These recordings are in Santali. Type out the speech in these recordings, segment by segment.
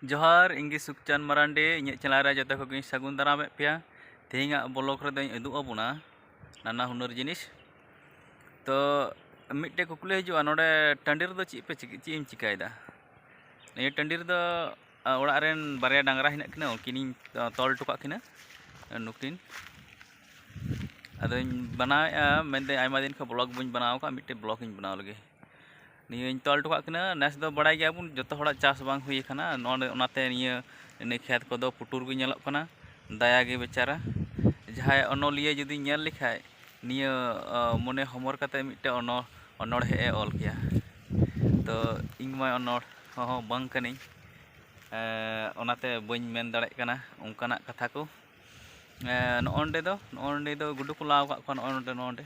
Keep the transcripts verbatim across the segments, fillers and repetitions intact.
ᱡᱚᱦᱟᱨ, ᱤᱧ ᱜᱮ ᱥᱩᱠᱪᱟᱸᱫᱽ ᱢᱟᱨᱟᱱᱰᱤ᱾ ᱤᱧᱟᱹᱜ channel ᱨᱮ ᱡᱚᱛᱚ ᱠᱚᱜᱮᱧ ᱥᱟᱹᱜᱩᱱ ᱫᱟᱨᱟᱢᱮᱫ ᱯᱮᱭᱟ᱾ ᱛᱮᱦᱮᱧᱟᱜ vlog ᱨᱮᱫᱚᱧ ᱩᱫᱩᱜ ᱟᱵᱚᱱᱟ ᱱᱟᱱᱟ ᱦᱩᱱᱟᱹᱨ ᱡᱤᱱᱤᱥ᱾ ᱛᱚ, ᱢᱤᱫᱴᱮᱡ ᱠᱩᱠᱞᱤ ᱦᱤᱡᱩᱜᱼᱟ, ᱱᱚᱰᱮ ᱴᱟᱺᱰᱤ ᱨᱮᱫᱚ ᱪᱮᱫ ᱯᱮ ᱪᱤᱠᱟᱹ-, ᱪᱮᱫ ᱮᱢ ᱪᱤᱠᱟᱹᱭᱮᱫᱟ? ᱱᱤᱭᱟᱹ ᱴᱟᱺᱰᱤ ᱨᱮᱫᱚ, ᱟ, ᱚᱲᱟᱜ ᱨᱮᱱ ᱵᱟᱨᱭᱟ ᱰᱟᱝᱨᱟ ᱦᱮᱱᱟᱜ ᱠᱤᱱᱟᱹ, ᱩᱱᱠᱤᱱᱤᱧ, ᱟ, ᱛᱚᱞ ᱦᱚᱴᱚ ᱠᱟᱜ ᱠᱤᱱᱟᱹ, ᱟ, ᱱᱩᱠᱤᱱ᱾ ᱟᱫᱚᱧ ᱵᱮᱱᱟᱣᱮᱫᱼᱟ, ᱢᱮᱱᱫᱟᱹᱧ ᱟᱭᱢᱟ ᱫᱤᱱ ᱠᱷᱚᱱ vlog ᱵᱟᱹᱧ ᱵᱮᱱᱟᱣ ᱟᱠᱟᱫ, ᱢᱤᱫᱴᱮᱡ vlog ᱤᱧ ᱵᱮᱱᱟᱣ ᱞᱮᱜᱮ᱾ ᱱᱤᱭᱟᱹᱧ ᱛᱚᱞ ᱦᱚᱴᱚ ᱠᱟᱜ ᱠᱤᱱᱟᱹ᱾ ᱱᱮᱥ ᱫᱚ ᱵᱟᱲᱟᱭ ᱜᱮᱭᱟᱵᱚᱱ, ᱡᱚᱛᱚ ᱦᱚᱲᱟᱜ ᱪᱟᱥ ᱵᱟᱝ ᱦᱩᱭ ᱟᱠᱟᱱᱟ᱾ ᱱᱚᱰᱮ, ᱚᱱᱟᱛᱮ ᱱᱤᱭᱟᱹ, ᱱᱤᱭᱟᱹ ᱠᱷᱮᱛ ᱠᱚᱫᱚ ᱯᱩᱴᱩᱨ ᱜᱮ ᱧᱮᱞᱚᱜ ᱠᱟᱱᱟ᱾ ᱫᱟᱭᱟ ᱜᱮ ᱵᱮᱪᱟᱨᱟ᱾ ᱡᱟᱦᱟᱸᱭ ᱚᱱᱚᱞᱤᱭᱟᱹ ᱡᱩᱫᱤ ᱧᱮᱞ ᱞᱮᱠᱷᱟᱡ, ᱱᱤᱭᱟᱹ, ᱟ, ᱢᱚᱱᱮ ᱦᱚᱢᱚᱨ ᱠᱟᱛᱮ ᱢᱤᱫᱴᱮᱡ ᱚᱱᱚ-, ᱚᱱᱚᱬᱦᱮ ᱮ ᱚᱞ ᱠᱮᱭᱟ᱾ ᱛᱚ, ᱤᱧ ᱢᱟ ᱚᱱᱚᱬᱦᱚᱸ ᱵᱟᱝ ᱠᱟᱹᱱᱟᱹᱧ, ᱮ, ᱚᱱᱟᱛᱮ ᱵᱟᱹᱧ ᱢᱮᱱ ᱫᱟᱲᱮᱭᱟᱜ ᱠᱟᱱᱟ ᱚᱱᱠᱟᱱᱟᱜ ᱠᱟᱛᱷᱟ ᱠᱚ᱾ ᱮ, ᱱᱚᱜᱼᱚ ᱱᱚᱰᱮ ᱫᱚ, ᱱᱚᱜᱼᱚ ᱱᱚᱰᱮ ᱫᱚ ᱜᱩᱰᱩ ᱠᱚ ᱞᱟᱣ ᱟᱠᱟᱫ ᱠᱚᱣᱟ, ᱱᱚᱜᱼᱚ ᱱᱚᱰᱮ, ᱱᱚᱜᱼᱚ ᱱᱚᱰᱮ᱾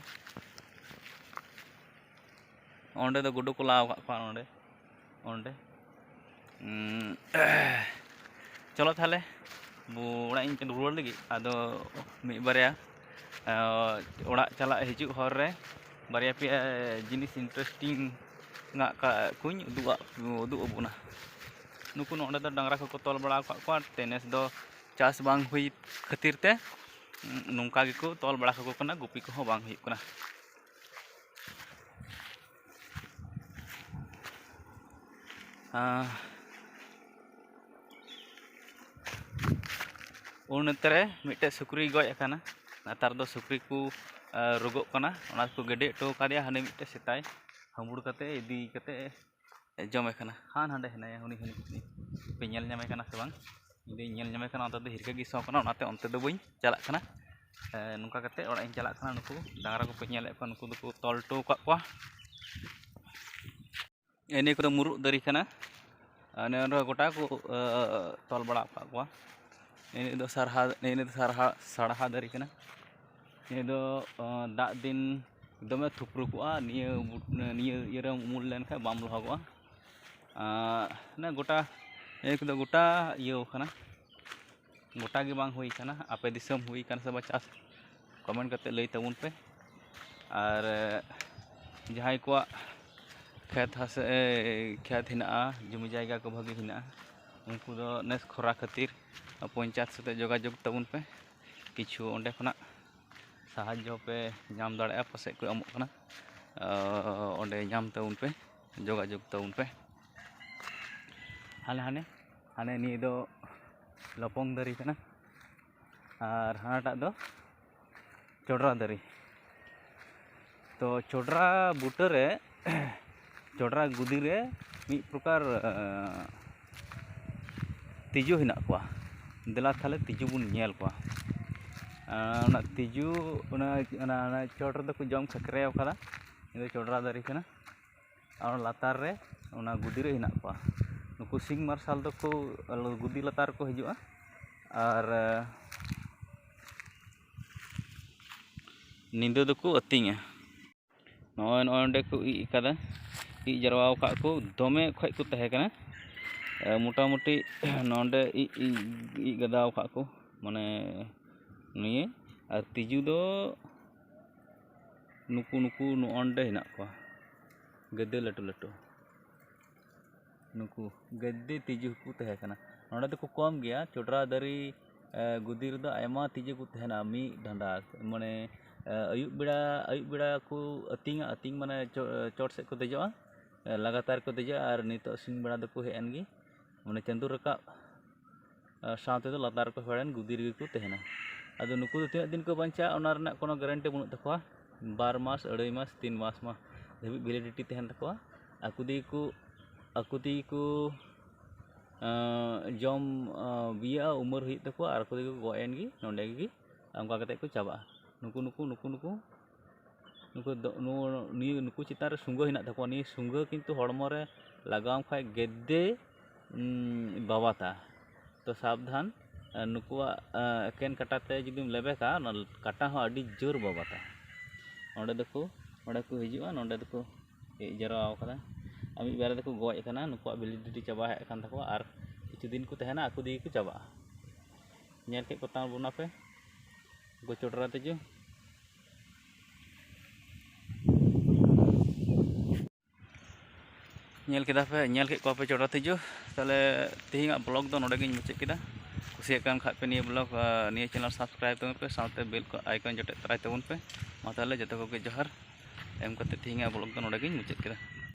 ᱚᱸᱰᱮ ᱫᱚ ᱜᱩᱰᱩ ᱠᱚ ᱞᱟᱣ ᱟᱠᱟᱫ ᱠᱚᱣᱟ, ᱚᱸᱰᱮ, ᱚᱸᱰᱮ᱾ ᱩᱸ, ᱪᱚᱞᱚ ᱛᱟᱦᱞᱮ, ᱵᱚ-, ᱚᱲᱟᱜ ᱤᱧ ᱨᱩᱣᱟᱹᱲ ᱞᱟᱹᱜᱤᱫ᱾ ᱟᱫᱚ ᱢᱤᱫ ᱵᱟᱨᱭᱟ, ᱮᱸ, ᱚᱲᱟᱜ ᱪᱟᱞᱟᱜ ᱦᱤᱡᱩᱜ ᱦᱚᱨ ᱨᱮ ᱵᱟᱨᱭᱟ ᱯᱮᱭᱟ ᱡᱤᱱᱤᱥ interesting ᱟᱜ ᱠᱟ-, ᱠᱚᱧ ᱩᱫᱩᱜ ᱟᱜ-, ᱩᱫᱩᱜ ᱟᱵᱚᱱᱟ᱾ ᱱᱩᱠᱩ ᱱᱚᱸᱰᱮ ᱫᱚ ᱰᱟᱝᱨᱟ ᱠᱚᱠᱚ ᱛᱚᱞ ᱵᱟᱲᱟ ᱟᱠᱟᱫ ᱠᱚᱣᱟ, ᱛᱮ ᱱᱮᱥ ᱫᱚ ᱪᱟᱥ ᱵᱟᱝ ᱦᱩᱭ ᱠᱷᱟᱹᱛᱤᱨ ᱛᱮ, ᱩᱸ, ᱱᱚᱝᱠᱟ ᱜᱮᱠᱚ ᱛᱚᱞ ᱵᱟᱲᱟ ᱠᱟᱠᱚ ᱠᱟᱱᱟ, ᱜᱩᱯᱤ ᱠᱚᱦᱚᱸ ᱵᱟᱝ ᱦᱩᱭᱩᱜ ᱠᱟᱱᱟ᱾ ᱟᱸ, ᱩᱱ ᱚᱠᱛᱮ ᱨᱮ ᱢᱤᱫᱴᱮᱡ ᱥᱩᱠᱨᱤᱭ ᱜᱚᱡ ᱟᱠᱟᱱᱟ᱾ ᱱᱮᱛᱟᱨ ᱫᱚ ᱥᱩᱠᱨᱤ ᱠᱚ, ᱟᱸ, ᱨᱳᱜᱚᱜ ᱠᱟᱱᱟ, ᱚᱱᱟ ᱠᱚ ᱜᱟᱹᱰᱤ ᱦᱚᱴᱚ ᱠᱟᱫᱮᱭᱟ ᱦᱟᱹᱱᱤ ᱢᱤᱫᱴᱮᱡ ᱥᱮᱛᱟᱭ ᱦᱟᱺᱵᱩᱲ ᱠᱟᱛᱮ ᱤᱫᱤ ᱠᱟᱛᱮ ᱡᱚᱢᱮ ᱠᱟᱱᱟ᱾ ᱦᱟᱱ ᱦᱟᱸᱰᱮ ᱦᱮᱱᱟᱭᱟ ᱩᱱᱤ, ᱩᱱᱤ, ᱩᱱᱤ᱾ ᱯᱮ ᱧᱮᱞ ᱧᱟᱢᱮ ᱠᱟᱱᱟ ᱥᱮ ᱵᱟᱝ? ᱤᱧ ᱫᱚᱧ ᱧᱮᱞ ᱧᱟᱢᱮ ᱠᱟᱱᱟ, ᱚᱱᱛᱮ ᱫᱚ ᱦᱤᱨᱠᱟᱹ ᱜᱮ ᱥᱚ ᱠᱟᱱᱟ, ᱚᱱᱟᱛᱮ ᱚᱱᱛᱮ ᱫᱚ ᱵᱟᱹᱧ ᱪᱟᱞᱟᱜ ᱠᱟᱱᱟ᱾ ᱮ, ᱱᱚᱝᱠᱟ ᱠᱟᱛᱮ ᱚᱲᱟᱜ ᱤᱧ ᱪᱟᱞᱟᱜ ᱠᱟᱱᱟ᱾ ᱱᱩᱠᱩ ᱰᱟᱝᱨᱟ ᱠᱚᱯᱮ ᱧᱮᱞᱮᱫ ᱠᱚᱣᱟ, ᱱᱩᱠᱩ ᱫᱚᱠᱚ ᱛᱚᱞ ᱦᱚᱴᱚ ᱟᱠᱟᱫ ᱠᱚᱣᱟ᱾ ᱮ, ᱱᱤᱭᱟᱹ ᱠᱚᱫᱚ ᱢᱩᱨᱩᱫ ᱫᱟᱨᱮ ᱠᱟᱱᱟ᱾ ᱟᱨ ᱱᱤᱭᱟᱹ ᱨᱮᱦᱚᱸ ᱜᱚᱴᱟ ᱠᱚ, ᱮ, ᱛᱚᱞ ᱵᱟᱲᱟ ᱟᱠᱟᱫ ᱠᱚᱣᱟ᱾ ᱱᱤᱭᱟᱹ ᱫᱚ ᱥᱟᱨᱦᱟ, ᱱᱤᱭᱟᱹ ᱫᱚ ᱥᱟᱨᱦᱟ, ᱥᱟᱲᱦᱟ ᱫᱟᱨᱮ ᱠᱟᱱᱟ᱾ ᱱᱤᱭᱟᱹ ᱫᱚ, ᱮ, ᱫᱟᱜ ᱫᱤᱱ ᱫᱚᱢᱮ ᱛᱷᱩᱯᱨᱩ ᱠᱚᱜᱼᱟ᱾ ᱱᱤᱭᱟᱹ ᱵᱩᱴ-, ᱱᱤᱭᱟᱹ ᱤᱭᱟᱹ ᱨᱮᱢ ᱩᱢᱩᱞ ᱞᱮᱱᱠᱷᱟᱱ ᱵᱟᱢ ᱞᱚᱦᱚᱫᱚᱜᱼᱟ᱾ ᱟᱨ ᱚᱱᱮ ᱜᱚᱴᱟ, ᱱᱤᱭᱟᱹ ᱠᱚᱫᱚ ᱜᱚᱴᱟ ᱤᱭᱟᱹᱣ ᱠᱟᱱᱟ, ᱜᱚᱴᱟ ᱜᱮ ᱵᱟᱝ ᱦᱩᱭ ᱠᱟᱱᱟ᱾ ᱟᱯᱮ ᱫᱤᱥᱚᱢ ᱦᱩᱭ ᱠᱟᱱᱟ ᱥᱮ ᱵᱟᱝ ᱪᱟᱥ, comment ᱠᱟᱛᱮ ᱞᱟᱹᱭ ᱛᱟᱵᱚᱱ ᱯᱮ᱾ ᱟᱨ ᱡᱟᱦᱟᱸᱭ ᱠᱚᱣᱟᱜ ᱠᱷᱮᱛ ᱦᱟᱥᱟ, ᱮ, ᱠᱷᱮᱛ ᱦᱮᱱᱟᱜᱼᱟ, ᱡᱚᱢᱤ ᱡᱟᱭᱜᱟ ᱠᱚ ᱵᱷᱟᱹᱜᱤ ᱦᱮᱱᱟᱜᱼᱟ, ᱩᱱᱠᱩ ᱫᱚ ᱱᱮᱥ ᱠᱷᱚᱨᱟ ᱠᱷᱟᱹᱛᱤᱨ ᱯᱚᱧᱪᱟᱭᱮᱛ ᱥᱟᱛᱮ ᱡᱳᱜᱟᱡᱳᱜᱽ ᱛᱟᱵᱚᱱ ᱯᱮ, ᱠᱤᱪᱷᱩ ᱚᱸᱰᱮ ᱠᱷᱚᱱᱟᱜ ᱥᱟᱦᱟᱡᱽᱡᱚ ᱯᱮ ᱧᱟᱢ ᱫᱟᱲᱮᱭᱟᱜᱼᱟ, ᱯᱟᱥᱮᱡ ᱠᱚ ᱮᱢᱚᱜ ᱠᱟᱱᱟ᱾ ᱚᱸᱰᱮ ᱧᱟᱢ ᱛᱟᱵᱚᱱ ᱯᱮ, ᱡᱳᱜᱟᱡᱳᱜᱽ ᱛᱟᱵᱚᱱ ᱯᱮ᱾ ᱦᱟᱱᱮ ᱦᱟᱱᱮ ᱦᱟᱱᱮ ᱱᱤᱭᱟᱹ ᱫᱚ ᱞᱚᱯᱚᱝ ᱫᱟᱨᱮ ᱠᱟᱱᱟ, ᱟᱨ ᱦᱟᱱᱟᱴᱟᱜ ᱫᱚ ᱪᱚᱰᱨᱟ ᱫᱟᱨᱮ᱾ ᱛᱚ ᱪᱚᱰᱨᱟ ᱵᱩᱴᱟᱹ ᱨᱮ, ᱪᱚᱰᱨᱟ ᱜᱩᱫᱤ ᱨᱮ ᱢᱤᱫ ᱯᱨᱚᱠᱟᱨ, ᱟᱸ, ᱛᱤᱡᱩ ᱦᱮᱱᱟᱜ ᱠᱚᱣᱟ᱾ ᱫᱮᱞᱟ ᱛᱟᱦᱞᱮ ᱛᱤᱡᱩ ᱵᱚᱱ ᱧᱮᱞ ᱠᱚᱣᱟ᱾ ᱟᱸ, ᱚᱱᱟ ᱛᱤᱡᱩ, ᱚᱱᱟ, ᱚᱱᱟ, ᱚᱱᱟ ᱪᱚᱴ ᱨᱮᱫᱚ ᱠᱚ ᱡᱚᱢ ᱠᱷᱟᱠᱨᱮᱣ ᱠᱟᱫᱟ᱾ ᱱᱤᱭᱟᱹ ᱫᱚ ᱪᱚᱰᱨᱟ ᱫᱟᱨᱮ ᱠᱟᱱᱟ᱾ ᱟᱨ ᱞᱟᱛᱟᱨ ᱨᱮ ᱚᱱᱟ ᱜᱩᱫᱤ ᱨᱮ ᱦᱮᱱᱟᱜ ᱠᱚᱣᱟ᱾ ᱱᱩᱠᱩ ᱥᱤᱝ ᱢᱟᱨᱥᱟᱞ ᱫᱚᱠᱚ ᱜᱩᱫᱤ ᱞᱟᱛᱟᱨ ᱨᱮᱠᱚ ᱦᱤᱡᱩᱜᱼᱟ᱾ ᱟᱨ, ᱟᱸ, ᱧᱤᱫᱟᱹ ᱫᱚᱠᱚ ᱟᱹᱛᱤᱧᱟ᱾ ᱱᱚᱜᱼᱚᱭ, ᱱᱚᱜᱼᱚᱭ ᱱᱚᱸᱰᱮ ᱠᱚ ᱤᱡ ᱟᱠᱟᱫᱟ, ᱤᱡ ᱡᱟᱨᱣᱟ ᱟᱠᱟᱫ ᱠᱚ, ᱫᱚᱢᱮ ᱠᱷᱚᱡ ᱠᱚ ᱛᱟᱦᱮᱸ ᱠᱟᱱᱟ᱾ ᱮ, ᱢᱚᱴᱟᱢᱩᱴᱤ ᱱᱚᱸᱰᱮ ᱤᱡ, ᱤᱡ, ᱤᱡ ᱜᱟᱫᱟᱣ ᱟᱠᱟᱫ ᱠᱚ, ᱢᱟᱱᱮ ᱱᱤᱭᱟᱹ᱾ ᱟᱨ ᱛᱤᱡᱩ ᱫᱚ ᱱᱩᱠᱩ, ᱱᱩᱠᱩ ᱱᱚᱜᱼᱚ ᱱᱚᱸᱰᱮ ᱦᱮᱱᱟᱜ ᱠᱚᱣᱟ, ᱜᱟᱹᱫᱟᱹ ᱞᱟᱹᱴᱩ ᱞᱟᱹᱴᱩ᱾ ᱱᱩᱠᱩ ᱜᱟᱫᱮ ᱛᱤᱡᱩ ᱦᱚᱸᱠᱚ ᱛᱟᱦᱮᱸ ᱠᱟᱱᱟ᱾ ᱱᱚᱸᱰᱮ ᱫᱚᱠᱚ ᱠᱚᱢ ᱜᱮᱭᱟ᱾ ᱪᱚᱰᱨᱟ ᱫᱟᱨᱮ, ᱮ, ᱜᱩᱫᱤ ᱨᱮᱫᱚ ᱟᱭᱢᱟ ᱛᱤᱡᱩ ᱠᱚ ᱛᱟᱦᱮᱱᱟ ᱢᱤᱫ ᱰᱟᱸᱰᱟ᱾ ᱢᱟᱱᱮ, ᱮ, ᱟᱹᱭᱩᱵ ᱵᱮᱲᱟ, ᱟᱹᱭᱩᱵ ᱵᱮᱲᱟ ᱠᱚ ᱟᱹᱛᱤᱧᱟ᱾ ᱟᱹᱛᱤᱧ ᱢᱟᱱᱮ ᱪᱚ-, ᱪᱚᱴ ᱥᱮᱫ ᱠᱚ ᱫᱮᱡᱚᱜᱼᱟ, ᱮ, ᱞᱟᱜᱟᱛᱟᱨ ᱠᱚ ᱫᱮᱡᱚᱜᱼᱟ ᱟᱨ ᱱᱤᱛᱚᱜ ᱥᱤᱧ ᱵᱮᱲᱟ ᱫᱚᱠᱚ ᱦᱮᱡ ᱮᱱ ᱜᱮ᱾ ᱢᱟᱱᱮ ᱪᱟᱸᱫᱳ ᱨᱟᱠᱟᱵ, ᱮ, ᱥᱟᱶ ᱛᱮᱫᱚ ᱞᱟᱛᱟᱨ ᱨᱮᱠᱚ ᱦᱮᱡ ᱮᱱ, ᱜᱩᱫᱤ ᱨᱮᱜᱮ ᱠᱚ ᱛᱟᱦᱮᱱᱟ᱾ ᱟᱫᱚ ᱱᱩᱠᱩ ᱫᱚ ᱛᱤᱱᱟᱹᱜ ᱫᱤᱱ ᱠᱚ ᱵᱟᱧᱪᱟᱜᱼᱟ, ᱚᱱᱟ ᱨᱮᱱᱟᱜ ᱠᱳᱱᱳ guarantee ᱵᱟᱹᱱᱩᱜ ᱛᱟᱠᱚᱣᱟ᱾ ᱵᱟᱨ ᱢᱟᱥ, ᱟᱹᱲᱟᱹᱭ ᱢᱟᱥ, ᱛᱤᱱ ᱢᱟᱥ ᱢᱟ ᱫᱷᱟᱹᱵᱤᱡ validity ᱛᱟᱦᱮᱱ ᱛᱟᱠᱚᱣᱟ᱾ ᱟᱠᱚ ᱛᱮᱜᱮ ᱠᱚ, ᱟᱠᱚ ᱛᱮᱜᱮ ᱠᱚ, ᱟᱸ, ᱡᱚᱢ, ᱟᱸ, ᱵᱤᱭᱟᱹᱜᱼᱟ, ᱩᱢᱟᱹᱨ ᱦᱩᱭᱩᱜ ᱛᱟᱠᱚᱣᱟ, ᱟᱨ ᱟᱠᱚ ᱛᱮᱜᱮ ᱠᱚ ᱜᱚᱡ ᱮᱱ ᱜᱮ, ᱱᱚᱸᱰᱮ ᱜᱮ ᱚᱱᱠᱟ ᱠᱟᱛᱮ ᱠᱚ ᱪᱟᱵᱟᱜᱼᱟ᱾ ᱱᱩᱠᱩ, ᱱᱩᱠᱩ, ᱱᱩᱠᱩ, ᱱᱩᱠᱩ, ᱱᱩᱠᱩ ᱫᱚ, ᱱᱩ-, ᱱᱤᱭᱟᱹ, ᱱᱩᱠᱩ ᱪᱮᱛᱟᱱ ᱨᱮ ᱥᱩᱸᱜᱟᱹ ᱦᱮᱱᱟᱜ ᱛᱟᱠᱚᱣᱟ᱾ ᱱᱤᱭᱟᱹ ᱥᱩᱸᱜᱟᱹ ᱠᱤᱱᱛᱩ ᱦᱚᱲᱢᱚ ᱨᱮ ᱞᱟᱜᱟᱣᱟᱢ ᱠᱷᱟᱡ ᱜᱮᱫᱮ, ᱩᱸ, ᱵᱟᱵᱟᱛᱟ᱾ ᱛᱚ ᱥᱟᱵᱫᱷᱟᱱ, ᱟᱸ, ᱱᱩᱠᱩᱣᱟᱜ, ᱟᱸ, ᱮᱠᱮᱱ ᱠᱟᱴᱟ ᱛᱮ ᱡᱩᱫᱤᱢ ᱞᱮᱵᱮᱠᱟ, ᱚᱱᱟ ᱠᱟᱴᱟ ᱦᱚᱸ ᱟᱹᱰᱤ ᱡᱳᱨ ᱵᱟᱵᱟᱛᱟ᱾ ᱚᱸᱰᱮ ᱫᱚᱠᱚ, ᱚᱸᱰᱮ ᱠᱚ ᱦᱤᱡᱩᱜᱼᱟ, ᱱᱚᱸᱰᱮ ᱫᱚᱠᱚ ᱦᱮᱡ ᱡᱟᱨᱣᱟ ᱟᱠᱟᱱᱟ᱾ ᱟᱨ ᱢᱤᱫ ᱵᱟᱨ ᱫᱚᱠᱚ ᱜᱚᱡ ᱟᱠᱟᱱᱟ, ᱱᱩᱠᱩᱣᱟᱜ validity ᱪᱟᱵᱟ ᱦᱮᱡ ᱟᱠᱟᱱ ᱛᱟᱠᱚᱣᱟ, ᱟᱨ ᱠᱤᱪᱷᱩ ᱫᱤᱱ ᱠᱚ ᱛᱟᱦᱮᱱᱟ, ᱟᱠᱚ ᱛᱮᱜᱮ ᱠᱚ ᱪᱟᱵᱟᱜᱼᱟ᱾ ᱧᱮᱞ ᱠᱮᱫ ᱠᱚ ᱛᱟᱵᱚᱱᱟ ᱯᱮ ᱩᱱᱠᱩ ᱪᱚᱴᱨᱟ ᱛᱤᱡᱩ᱾ ᱧᱮᱞ ᱠᱮᱫᱟ ᱯᱮ, ᱧᱮᱞ ᱠᱮᱫ ᱠᱚᱣᱟ ᱯᱮ ᱪᱚᱴᱟ ᱛᱤᱡᱩ᱾ ᱛᱟᱦᱚᱞᱮ ᱛᱮᱦᱮᱧᱟᱜ ᱵᱞᱚᱜ ᱫᱚ ᱱᱚᱰᱮ ᱜᱤᱧ ᱢᱩᱪᱟᱹᱫ ᱠᱮᱫᱟ᱾ ᱠᱩᱥᱤᱭᱟᱜ ᱠᱟᱱ ᱠᱷᱟᱡ ᱯᱮ ᱱᱤᱭᱟᱹ ᱵᱞᱚᱜ, ᱟᱨ ᱱᱤᱭᱟᱹ ᱪᱮᱱᱮᱞ ᱥᱟᱵᱥᱠᱨᱟᱭᱤᱵ ᱛᱟᱵᱚᱱ ᱯᱮ, ᱥᱟᱶᱛᱮ ᱵᱮᱞ ᱠᱚ ᱟᱭᱠᱚᱱ ᱡᱚᱴᱮᱫ ᱛᱟᱨᱟᱭ ᱛᱟᱵᱚᱱ ᱯᱮ᱾ ᱢᱟ ᱛᱟᱦᱚᱞᱮ ᱡᱚᱛᱚ ᱠᱚᱜᱮ ᱡᱚᱦᱟᱨ ᱮᱢ ᱠᱟᱛᱮ ᱛᱮᱦᱮᱧᱟᱜ ᱵᱞᱚᱜ ᱫᱚ ᱱᱚᱰᱮ ᱜᱤᱧ ᱢᱩᱪᱟᱹᱫ ᱠᱮᱫᱟ᱾